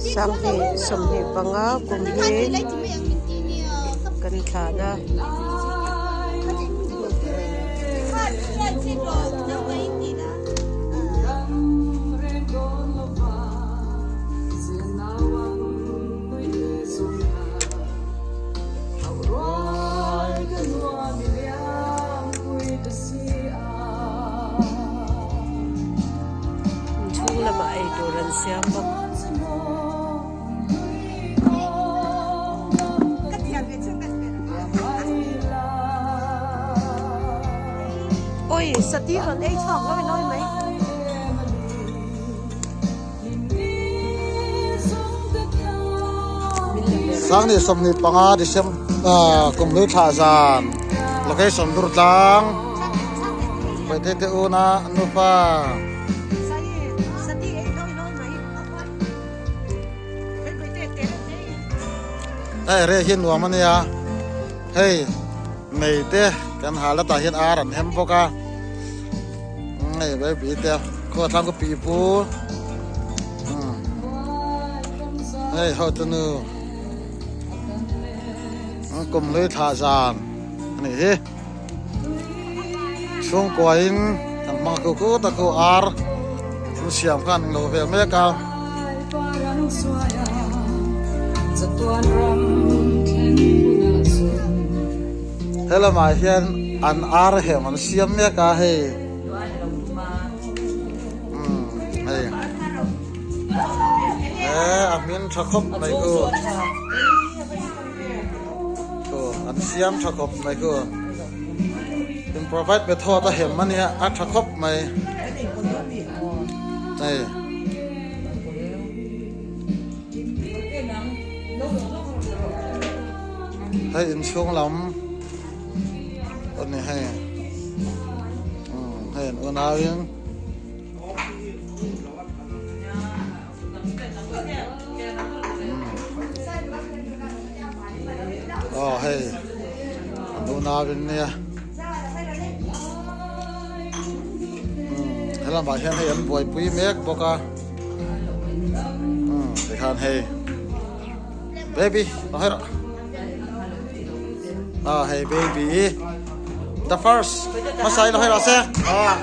Sanghnih 25 kum hi kan thlan a. Inchhung lamah eitur an siam bawk. Oi, sati rawn ei chhuak lawi lawi mai. Sangni 25 December kum hlui thla zan location dur tlang Paite te una nufa. Hei re hi nuam ania hei mei te kan hal a tah hian ar an hem bawk a hei baby te khaw thlang ka pi pu hei ho te nu kum hlui thla zan ani hi chhungkua in kan hmang khu khu ta khu ar an siam khan an lo vel mek a. Helamah hian an ar hem an siam mek a hei umm hei he a hmin tha khawp mai khu. An siam tha khawp mai khu. Improvise method a hem ania a tha khawp mai. Hei. Hei inchhung lam ani hei. Hei an unauin. Aw hei an unau in nia helamah hian hei an buaipui mek bawk a tikhan hei baby lo hawi rawh ah hei baby the first hmasa hi lo hawi rawh se ah.